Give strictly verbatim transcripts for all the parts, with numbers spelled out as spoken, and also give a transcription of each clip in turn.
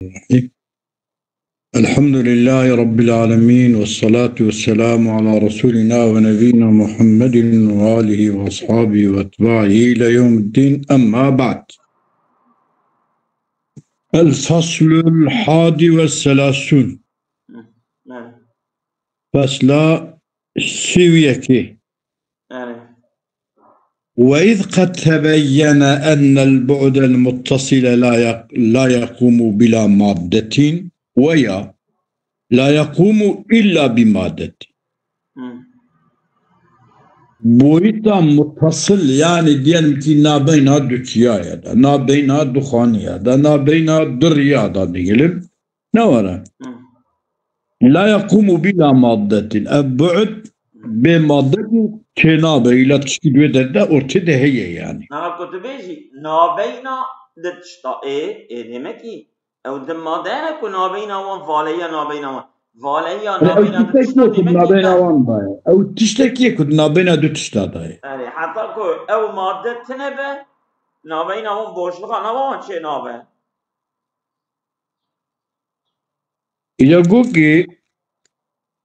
الرحيم. الحمد لله رب العالمين، والصلاة والسلام على رسولنا ونبينا محمد وآله وأصحابه وأتباعه إلى يوم الدين، أما بعد. الفصل الحادي والثلاثون. Hı, evet. Fesla sî û yekê. Yani. وإذ قد تبين أن البعد المتصل لا يق-، لا يقوم بلا مادة ويا لا يقوم إلا بمادة. Hı. Boyuta muttasil, yani diyelim ki nabeyna du çiya ya da, nabeyna du xaniya da, nabeyna du riya da diyelim. Ne var? Hı. La yakumu bila maddetin. Ev bu'd bê madde ki çê nabe. Îla tişkî duê derde ortê de heye yani. Nana ku tu bêjî, nabeyna di tişta ê, ê demek ki ew di madde ne ku nabeyna wan valeya nabeyna wan. Valeya nabeyna du tişta demek ki nabeyna wan da ye. Ew tiştekî ku nabeyna du tişta da ye. Yani heta ku ew madde tine be, nabeyna wan boşluğa nava wan çê nabe. Îca got ki,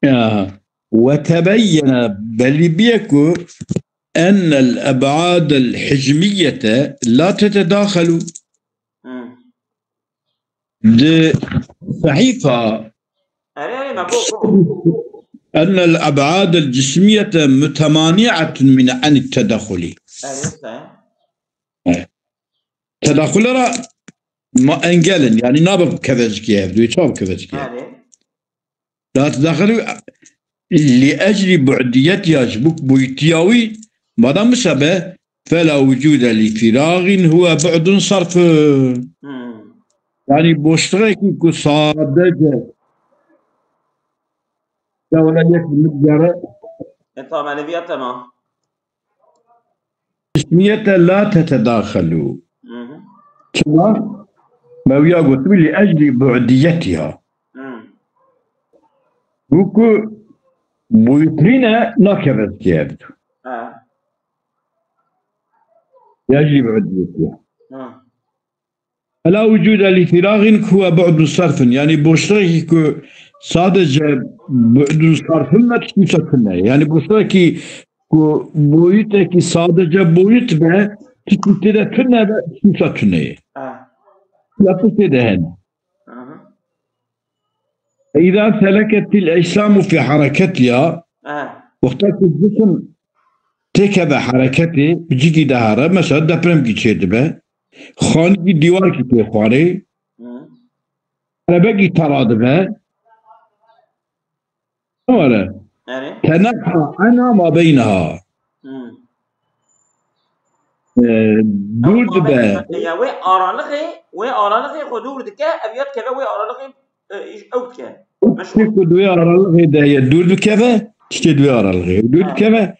ya, ve tebeyyene, belî bîye ku ennel eb'adel hicmiyete la tetedaxelu. Hı. Di sehîfa Erê, erê, me bo, bo. Ennel eb'adel cismiyete mutemani'etun min anit tedaxuli. Erê, se. Evet. Tedaxule ra ma engel in. Yani nabe bikeve zikê hev, duyê çawa bikeve zikê hev. Yani. La tedaxulu li ecli bu'diyetiha, ji bo boyutiya wî, madem wisa be, fela wucude li firagin huwe bu'dun sarfun. Hmm. Yani boşluğekî ku sadece ya wala yek milyara. E, tamam, eleviyat tamam. Cismiyete la tetedaxelu. Hı hı. Çima? Me wiya gotibî li eclî bu'diyetiha. Hı. Wekî boyutrîne nakeve zikê hev du. Ha. Li eclî bu'diyetiha. Ha. Fela wucude li firagin huwe bu'dun sarfun. Yani boşluğekî ku sadece bu'dun sarfun me tiştî tune. Yani boşluğekî ku boyutekî sadece boyut be, tiştî tê de tune be, tiştî tune ye. Ha. Ya tiştê de hene. Aha. Îza seleketil ecsamu fî hereketiha, Aha. Wexta ku cisim têkeve hereketê, bi cîkî de here, mesela depremkî çêdibe, xanîkî dîwarkî têxwarê, Hı. erebekî tera dibe, were. Yani? Teneha anha ma beynaha. Hı. Ee, dûr dibe. Ya wê aralığı, wê aralığı xwe dûr dike, ev ya dikeve wê aralığı, e, iş ew dike. Meşhur. Tiştê ku di wê aralığı de ye dûr dikeve, tiştê di wê aralığı dûr Ha. dikeve.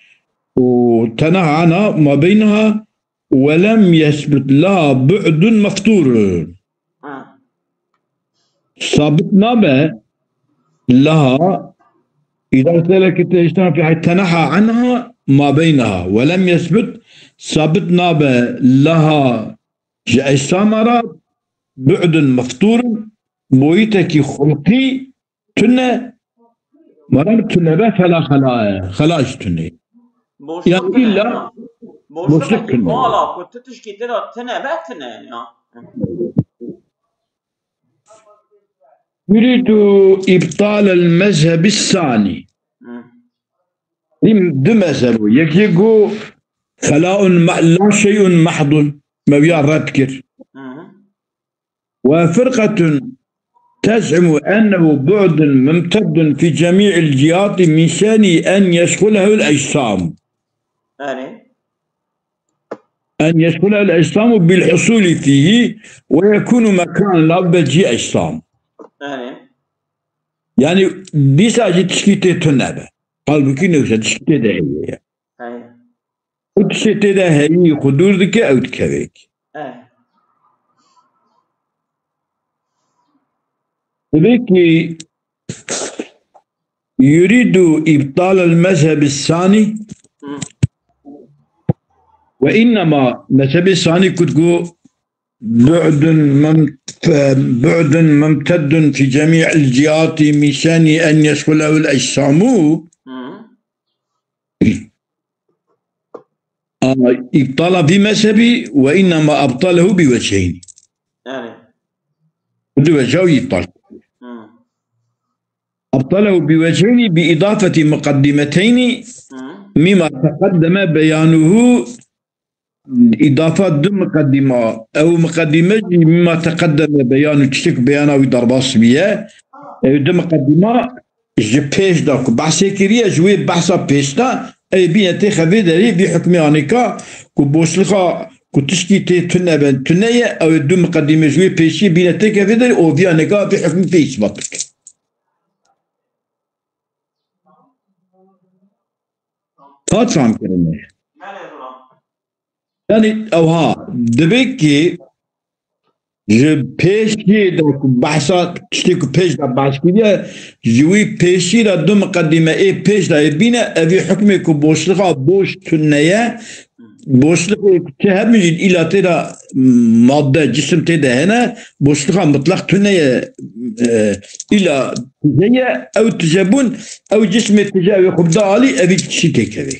Û teneha anha ma beynaha. Ve lem yesbut laha bu'dun mefturun. Ha. Sabit nabe laha, îza seleket ecsamu fî hereketiha teneha anha ma beynaha. Ve lem yesbut, sabit nabe laha, ji ecsaman re bu'dun mefturun, boyutekî xulqî tune, maran tune be fela xela ye. Xela jî tune. Boşluk Yani tune illa ya. Boşluk boşluk tune. Bala ku tu tişkî tê de tune be tune ya. Yuridu ibtal el mezhebi sani. Hı. Dim du mezhebo. Yekî gu xelaun ma-, la şeyun mahdun. Me wiya red kir. Hı hı. وفرقة تزعم أنه بعد ممتد في جميع الجهات من شأنه أن يشغله الأجسام. Yani? أن يشغله الأجسام بالحصول فيه ويكون مكانا لبجي أجسام. Yani? Yani dîsa jî tişkî tê tune be. Halbûkî newse tişkî tê de heye ye. Hey. Ew tiştê tê de heyî xwe dûr dike, ew dikevek. Eh. Divê ki yuridu îbtal el mezhebi sani Hı. Ve innema mezhebi sani ku digo بعد مم-، بعد ممتد في جميع الجهات من شأنه أن يشغله الأجسام. Hı. Aa, îbtala vî mezhebî وإنما أبطله بوجهين. Yani. Bi du weca wî îbtal. Hı. أبطله بوجهين بإضافة مقدمتين Hı. مما تقدم بيانه. Îdafa du miqedîma. Ew miqedîme jî مما تقدم بيانه, tiştê ku beyana wî derbas bûye. Ew du miqedîma ji pêş de ku behsê kiriye, ji wê behsa pêş de, ew bîne têxe vê derê, vî hukmê anêka ku boşlixa ku tiştî tê tune be, tune ye, ew ê du miqedîme ji wê pêşî bîne têke vê derê û vî anêka vî hukmî pê îsbat bike. Hat fam kirinê. Yani ewha dibe ki ji pêşî de ku behsa tiştê ku pêş de behs kiriye, ji wî pêşî de du miqedîme ê pêş de yê bîne, evî hukmê ku boşlixa boş tune ye, boşlixê ku tê hebin jî îla tê de madde, cisim tê de hene, boşlixa mutleq tune ye, e, îla tije ye, ew tije bûn, ew cismê tije ew ê xwe bide alî, evî tiştî têkevê.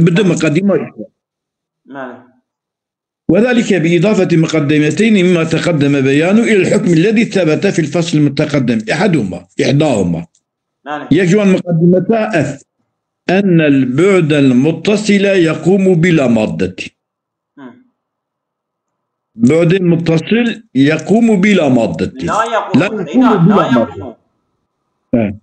Bi du miqedîma işte. Mane. وذلك بإضافة مقدمتين مما تقدم بيانه إلى الحكم الذي ثبت في الفصل المتقدم. أحدهما، إحداهما. Mane. Yek ji wan miqedîmeta ev. أن البعد المتصل يقوم بلا مادة. Hı. Bu'dê muttasil يقوم بلا مادة. La yaqumu, لا يقوم Seyda, بلا la مادة. Yaqumu. He.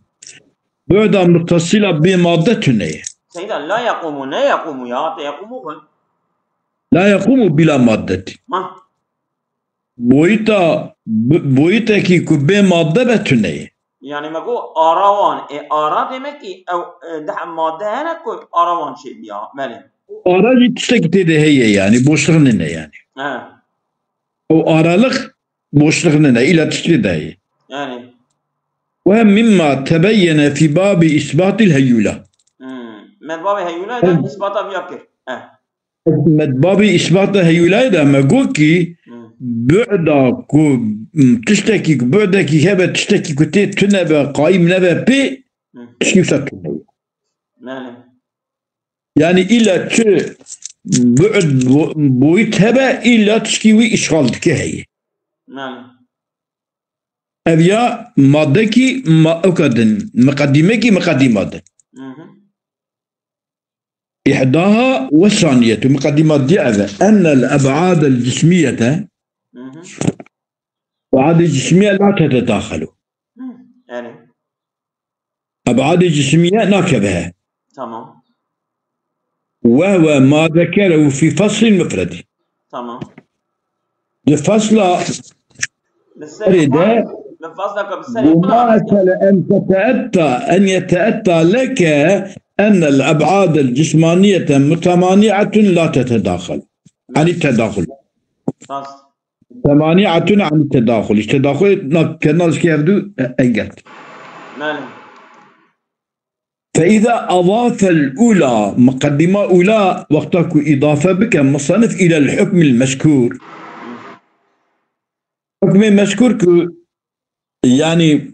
Bu'da muttasila bê madde tune ye. Seyda, la yaqumu, ne yaqumu ya? Te yaqumu xwe. لا يقوم بلا مادة. Ma. Boyuta, b-, boyutekî ku bê madde be tune ye. Yani me got ara wan. E, ara demek ki ew, e, deh madde hene ku ara wan çêbiya. Belê. Ara jî tiştekî tê de heye yani. Boşluk nine yani. He. O aralık boşluk nine. İlla tiştê de heye. Yani. Ve mimma tebeyyene fi babi isbatil heyyula. Hmm. Me babê heyyula da isbata viya kir. He. Me babê îsbata heyûlayê de me got kî Hı. bu'da ku, m, tiştekî ku bu'dekî hebe, tiştekî ku tê tune be, qayîm nebe pê, Hı. tişkî wisa tune ye. Belê. Yani îlla çi bu'd bo-, boyut hebe, îlla tişkî wî îşxal dike heye. Belê. Ev ya madde kî ma-, ewka din, miqedîme kî miqedîma din. Hı hı. إحداها والثانية, muqedîma diye ev e. أن الأبعاد الجسمية, Hı hı. أبعاد جسمية لا تتداخل. Hı. Yani. Eb'adê cismiye nakeve he. Tamam. وهو ما ذكره في فصل المفرد. Tamam. Di fasla Li serê serê de, xwe, li fasleke bi serê xwe de وما أشكل أن تتأتى، أن يتأتى لك أن الأبعاد الجسمانية متمانعة لا تتداخل. عن التداخل. Rast. متمانعة عن التداخل. Îşte daxil na-, kena zikê hevdu e-, engel. Belê. فإذا أضاف الأولى, muqeddîma ula, wexta ku îdafe bike musannif إلى الحكم المذكور. Hukmê mezkûr ku, yani,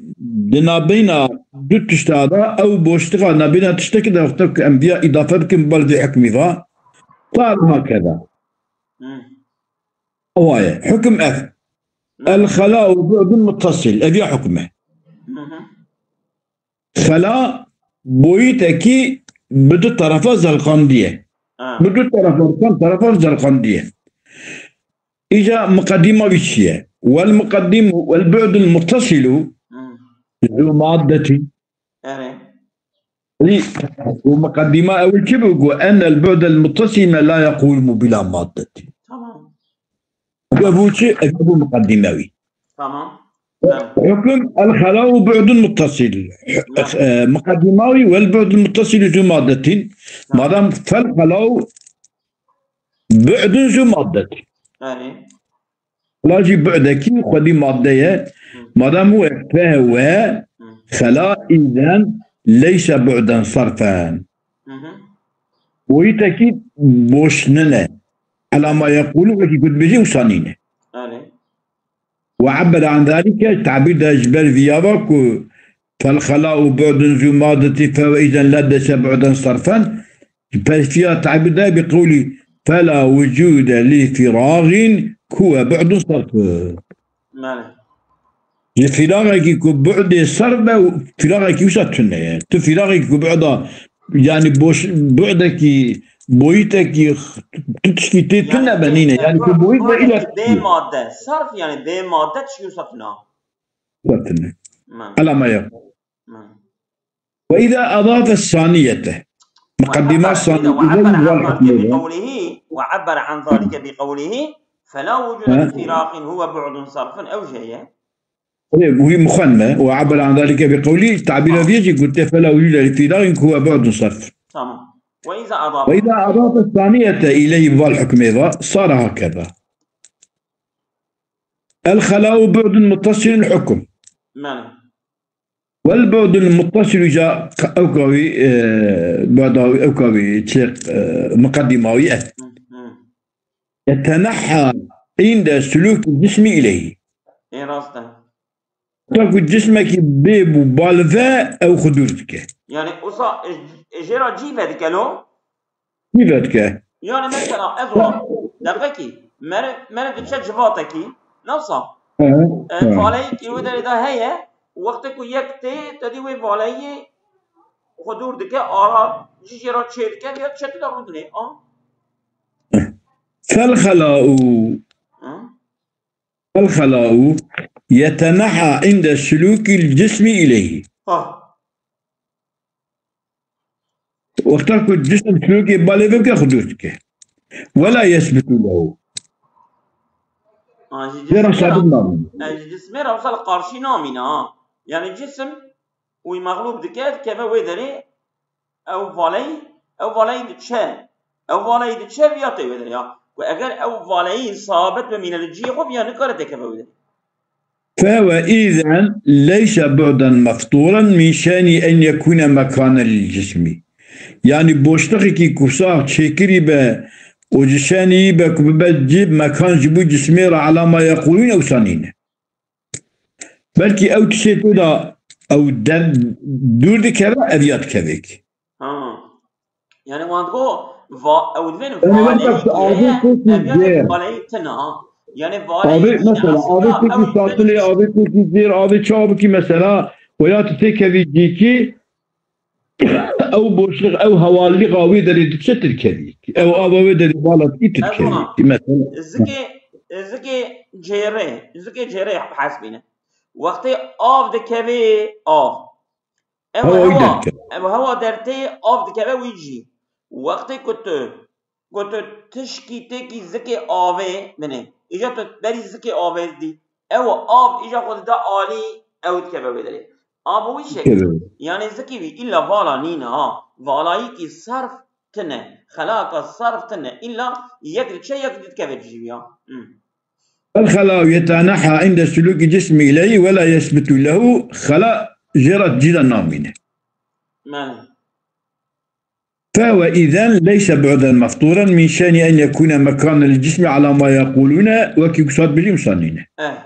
di nabeyna du tişta de, ew boşluxa nabeyna tiştekî de, wexta ku em viya îdafe bikin ber vê hukmî va, sar hakeza. Hı. Ewa ye. Hukm ev. Hı. El xela û bu'dun muttasil. Ev ya hukm e. Hı hı. Xela boyutekî bi du terefa zelqandiye. Ha. Bi du terefa, çend terefa zelqandiye. Îca muqeddîma wî çi ye? Wel muqeddimu, wel bu'dul muttasilu Hı. zu maddetin. Erê. Lî, û muqeddîma ewil çi bû? Got, ennel bu'del muttasime la yekumu bila maddetin. Tamam. Ev bû çi? Ev bû muqeddîme wî. Tamam. Hukm el xela û bu'dun muttasil. Tamam. E, muqeddîma wî wel bu'dun muttasil zu maddetin. Tamam. Madem fel xela û bu'dun zu maddetin. Yani. Xela jî bu'dekî xwedî madde ye. Hı. Madem we fehwe Hı. xela îzen leyse bu'den sarfen. Hı hı. Boyutekî boş nine. Ela ma yeqûlû wekî ku dibêjî wisa nîne. Erê. وعبر عن ذلك, tabîr da ji ber vî ya ve ku فالخلاء بعد ذو مادة فهو إذا ليس بعدا صرفا, ji ber vî ya tabîr da بقوله فلا وجود لفراغ هو بعد صرف. Belê. Ji firaxekî ku bu'dê serf be, firaxekî wisa tune ye. Tu firaxekî ku bu'da, yani boş, bu'dekî, boyutekî, tu tişkî tê tune be nîne. Yani ku boyut be îla Bê madde. Serf yani bê madde tişkî wisa tune. Wisa tune. Belê. على ما يقول. Belê. وإذا أضاف الثانية, مقدمة الثانية, وعبر عن ذلك بقوله وعبر عن ذلك بقوله فلا وجود لفراق هو بعد صرف, ew jê ye. Wî mixwend me, وعبر عن ذلك بقوله, tabîra vê jî gote فلا وجود لفراق هو بعد صرف. Tamam. وإذا أضاف وإذا أضاف الثانية إليه, va li hukmê ve, صار هكذا. الخلاء بعد متصل الحكم. Belê. والبعد المتصل, îca ewka wî, e, bu'da wî, ewka wî çi, e, muqeddima wî e. Hı, hı. يتنحى عند سلوك الجسم إليه. Ê rast e. Wexta ku cismekî bê bû balive, ew xwe dûr dike. Yani wisa, e, e, jê re cî vedike lo? Cî vedike. Yani mesela ez wa deqekî, mere, mere diçe civatekî, ne wisa? Hı hı. E, valeyekî wê derê de heye, wextê ku yek tê, te dî wê valeyê xwe dûr dike, ara cî jê re çê dike, ya çe tu de rûdinê, a? فالخلاء, Hı? فالخلاء يتنحى عند سلوك الجسم إليه. Ha. Wexta ku cisim sulûkê balê bike, xwe dûr dike. ولا يثبت له. Ha, ji Jê re cismê sabit re, namîne. e, ji cismê re wisa li qarşî namîne ha. Yani cisim wî mexlûb dike, dikeve wê derê, ew valeyî, ew valeyî diçe. Ew valeyî diçe, viya tê wê derê ya. Ku eger ew valeyî sabit bimîne li cihê xwe, viya nikare têkeve wê derê. فهو إذا ليس بعدا مفطورا من شأنه أن يكون مكانا للجسم. Yani boşluxekî ku wisa çêkirî be û ji şenî be ku bibe cî mekan ji bo cismê re على ما يقولون, ew wisa nîne. Belkî ew tiştê tê de ew der dûr dikeve, ev ya dikevêk. Ha. Yani wan digo, va, ew divên Yani valeyî mesela avê ye, têkî ev yani jêr. Valeyî tine ha. Yani valeyî Avê, yani mesela, aslında avê têkî ew satilê, avê têkî jêr, avê çi avê kî mesela, weya tu têkevî cîkî, ew boşluk, ew hewalî avê derê diçe tirkevî. Ew ava wê derê bala dikî tirkevî. Mesela. Zikê, zikê cêrê, zikê cêrê hesbîne. Wextê av dikevê av. Ew Hewa wî hewa, derkeve. Ew hewa dertê av dikeve wî cî. Wextê ku tu, ku tu tişkî têkî zikê avê binê. Îja tu berî zikê avê dî. Ew av îja xwe dide alî, ew dikeve wê derê. A bi wî şekil. Dikeve. Yani zikê wî îlla vala nîne ha. Valayîkî serf tine. Xelaka serf tine. Îlla yek diçe yek dikeve cî ya. Hı. الخلاء يتنحى عند سلوك الجسم إليه ولا يثبت له, xela jê re cî de namîne. Belê. فهو إذا ليس بعدا مفطورا من شأنه أن يكون مكانا للجسم على ما يقولون, wekî ku wisa dibêjin wisa nîne. Eh.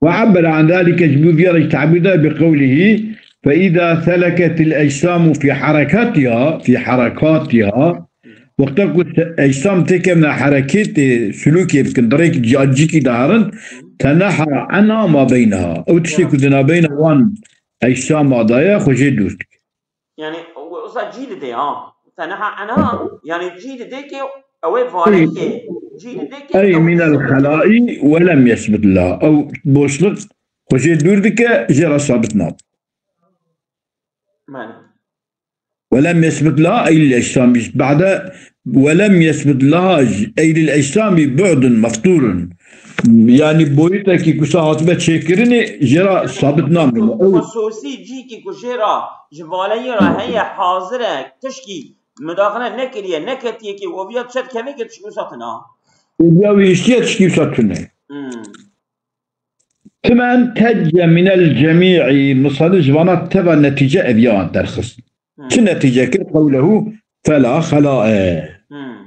وعبر عن ذلك, ji bo vê re tabîr da بقوله فإذا سلكت الأجسام في حركاتها, في حركاتها, wexta ku ecsam têkevne hereketê, sulûkê bikin, di rêk cî-, cîkî de herin, تنحى عنها ما بينها. Ew tiştê ku di navbeyna wan ecsaman de ye, xwe jê dûr dike. Yani, o, o sa cî didê ha. تنحى عنها, yani cî didê ki ew ê valeyê. Cî didê ki أي ew من الخلاء ولم يثبت لها. Ew boşluk xwe jê dûr dike, jê re sabit nabe. Belê. ولم يثبت لها أي للأجسام بعد, ولم يثبت لها أي للأجسام بعد مفطور. Yani boyutekî ku wisa hatibe çêkirinê, jê re sabit namîne. Ew Xusûsî cîkî ku jê re ji valeyê re heye, hazir e, tişkî mudaxile nekiriye, neketiye ki o viya çet kevê ki tişkî wisa tune. Eviya wî hiştiye, tişkî wisa tune. Hmm. Timen tecce minel cemî'î, misalê ji vana teva netîce eviya derxist. Hmm. Çi netîce kir? Qewlehu fela xelae. Hmm.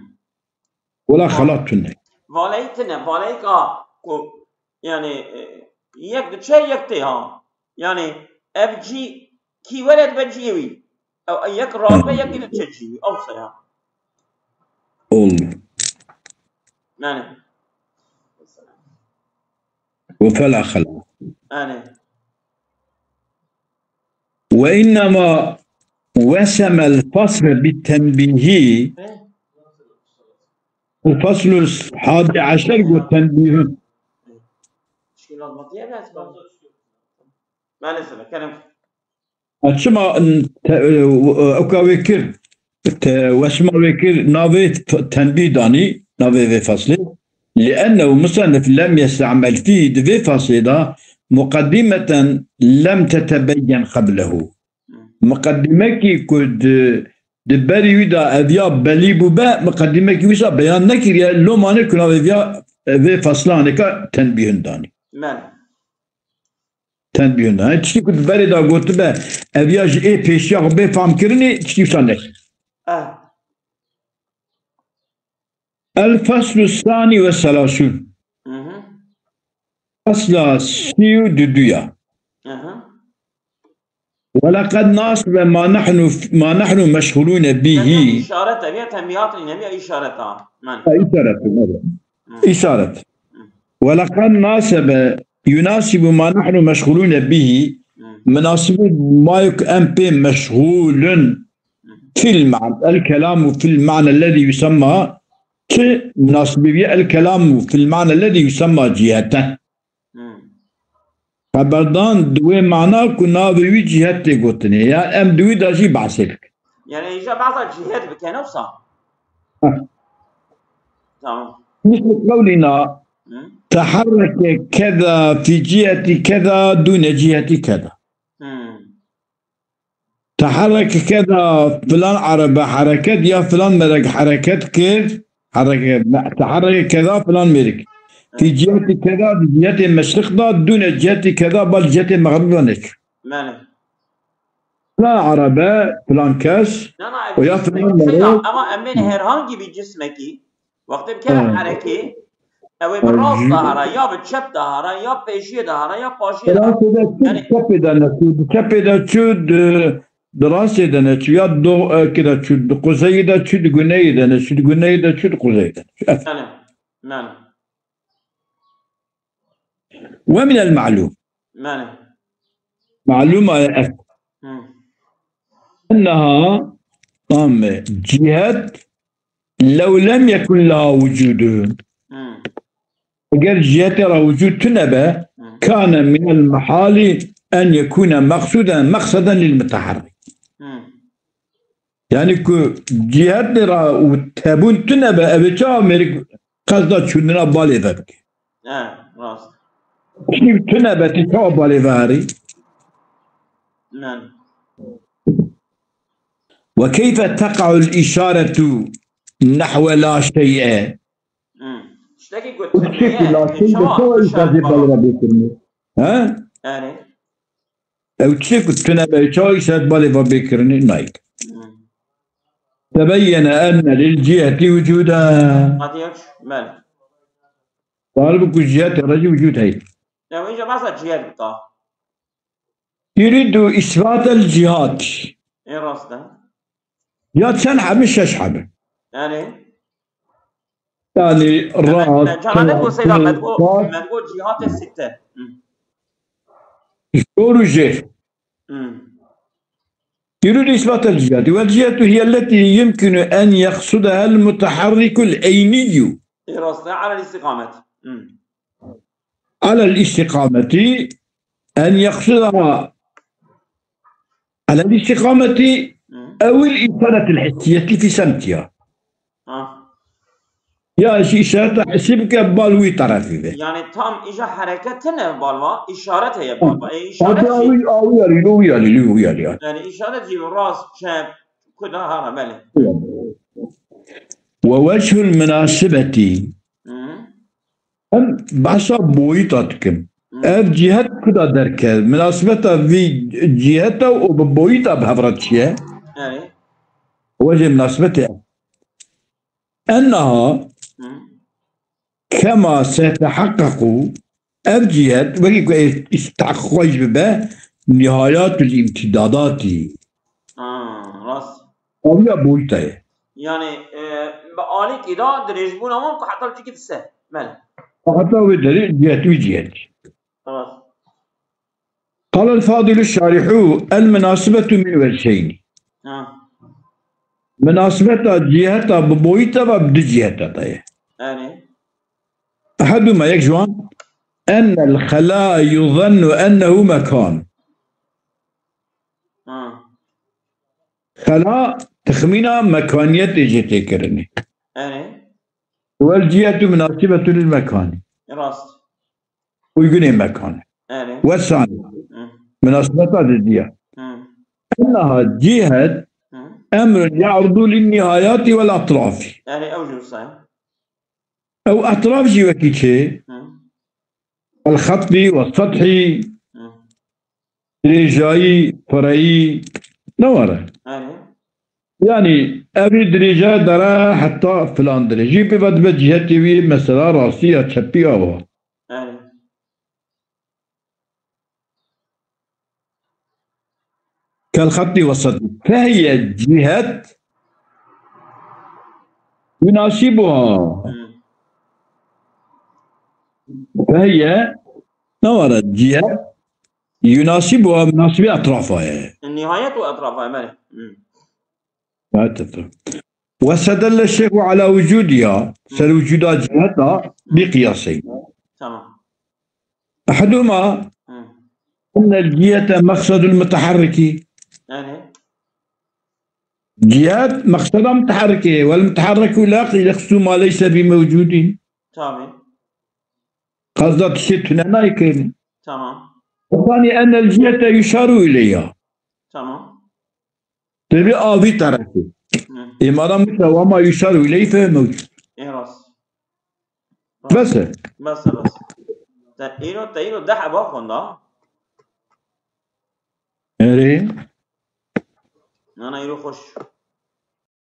Wela xela tune. Valeyî tine, valeyîka ku Yani, e, yek diçe, yek tê ha. Yani, ev cî kî were dibe ciyê wî. Ew, yek radibe, yek diçe ciyê wî. Ew se ya. Oldu. Yani. Ve fela xela. Yani. Ve innema weseme el fasle bit tenbihi. E? El faslu hadi aşer got tenbihun. Şkil olmadı ya, ben sana. Maalesef, kerem. A çima, te, e, ewka wê kir, te, wesma wê kir, navê t-, tenbîh danî, navê vê faslê. Liennehu musennif lem yestemel fî, di vê faslê de muqedîmeten lem tetebeyyen qeblehu. Muqedîmekî ku di, di berî wî de ev ya belî bûbe, muqedîmekî wisa beyan nekiriye, lomane ku navê vê ya, vê faslanêka tenbîhun danî. Men. Tenbîhun danî. Tiştî ku di berê de gotibe, ev ya ji ê pêşiya xwe bê famkirinê, tiştî wisa ne. Eh. El faslu sani ve selasûn. Hı hı. Fasla sî û duduya. Hı hı. Ve leqed nasibe ma nahnu, ma nahnu meşgulûne bihi. Işaret, ev ya tenbîhat nîne, ev ya işaret ha. Men. Ha, işaret, evet. Hı. İşaret. Hı. Ve leqed nasibe yunasibu ma nahnu meşgulûne bihi. Hı. Minasibî ma yek em pê meşgulun. Fil ma'na, el kelamu fil ma'na lezî yusemma, çi nasibî bî el kelamu fil ma'na lezî yusemma ciheten. Hmm. Xeberdan di wê mana ku navê wî cihet tê gotinê. Ya em di wî de jî behsê dikin. Yani, îja behsa cihet bike, ne wisa? Heh. Tamam. Mislu qewlina, hmm, teharreke keda fi ciheti keda dune ciheti keda. Hmm. Teharreke keda filan erebe hereket ya filan merek hereket kir. Hereke, teharreke keda filan mêrik. Fi ciheti keda, di cihetê meşriq da, dûne ciheti keda, bal cihetê mexrib da neçû. Belê. Filan erebe, filan kes, Na, na, o ya filan merek. Ama em bên herhangi bir cismekî, wextê bikeve herekê, ew ê bi rast de here, ya bi çep de here, ya pêşiyê de here, ya paşiyê de here. Fransê de çû, yani, di çepê de neçû, di çepê de çû, di, di rastê de neçû, ya di do-, e, kê de çû, di quzeyê de çû, di guneyê de neçû, di guneyê de çû, di quzeyê de neçû. Evet. Yani, yani. Ve minel ma'lûm. Yani. Malûm e. Hı. Enneha, tamam mı? Cihet, lew lem yekun laha wucudu. Hı. Eger cihetê ra wucud tune be, hı, kane minel mehali en yekune meqsuden, meqseden lil muteharrik. Hı. Yani ku cihetê ra û tebûn tune be, ev ê çawa mêrik qesda çûnina balê vebike? He, rast. Tiştî tune be, tê çawa balê veherî? Yani. Ve keyfe teqa'ul işaretu nehwe la şey'e? Hmm. Tiştekî ku tune ye, çawa îşaret bala? He? Yani. Ew çi ku tune be, çawa îşaret balê va bê kirinê nayê. Hmm. Tebeyyene enne lil ciheti wucuda. Hadi yaş, belê. Dal bi ku cihetê re jî wucud heye. Ya, înca behsa cihet bika. Yuridu îsbatel cihat. Ê rast e. Ya çend hebin, şeş hebin. Yani? Yani, rast, me, me, çend, me, me, me, me, me, cihatê sitte. Hı. Jor û jêr. Hı. Yuridu îsbatel cihati. Vel cihatu hiye lletî yumkinu en yeqsudehel muteharrikul eyniyyu. Ê rast e, alel îstîqamet. Hı. Alel îstîqameti en yeqsuda alel îstîqameti, hı, ewil îşaretil hissiyeti fî semtiha. Ha. Ya jî îşareta hissî bike bal wî terefî be. Yani tam îja hereket tine bal va, îşaret heye bal va. E, îşaret jî. Awî, awî yarî, lo wî yarî, lo wî yarî. Yani îşaret jî rast, çep, kuda hara, belê. Ve vechul munasibeti. Hı. Em behsa boyîta dikin. Hı. Ev cihet kuda derket? Minasibeta vî ciheta û bi boyîta bi hev re çi ye? Evet. Wecê minasibetê. Enneha, hı, kema setehaqqaqu, Ev cihet, wekî ku ê îstihqaqê xwe jî bibe, nihayatul îmtîdadatî. Ha, rast. Awiya boyuta ye. Yani, e, bi alîkî de dirêjbûna wan ku heta li cîkî dise. Belê. Heta wê derê cihet, wî cihet. Rast. قال الفاضل الشارح: المناسبة من وجهين. Ha. Minasibeta ciheta bi boyuta ve bi du ciheta de ye. Yani. Ehedûma, yek ji wan, ennel xela yuzannu ennehu mekan. Ha. Xela texmîna mekaniyetê jê tê kirinê. Yani. Wel cihetu minasibetun lil mekanî. Rast. Uygunê mekan. Yani. Ve sani. Hı. Minasibeta didiya. Hı. Enneha cihet Hı. emrun ya'rudu lin nihayati vel atrafi. Yani ew jûr say. Ew etraf jî wekî çi? Hı. El xatî ve sethî. Hı. Dirêjayî, pireyî, ne were? Yani. Yani, evî dirêjayî dere heta filan dirêjî pê ve dibe cihetê wî, mesela rastî ya çepî ava. Yani. Kel xatî wesat. Fehiye cihet yunasibuha. Hı. Fehiye ne were cihet yunasibuha, munasibî etrafa ye. Nihayet û etrafa ye, belê. Hı. Nihayet etraf. Ve sedelle şeyhu ala vücudiha, ser vücuda ciheta bi qiyasey. Tamam. Eheduma Hı. ennel cihete meksedul muteharriki. Yani. Cihet mekseda muteharrikê. Vel muteharriku la yeksu ma leyse bi mevcudin. Tamam. Qazda tiştê tune nayê kirin. Tamam. Ve sani ennel cihete yuşaru ileyha. Tamam. Tevî avî terefê. Hı. Ê madem wisa wama yuşaru ileyhi fe mewcud. Ê rast. Bes e. Bes e, bes. Te îro, te îro deh eba xwenda. Erê. Nana îro xweş.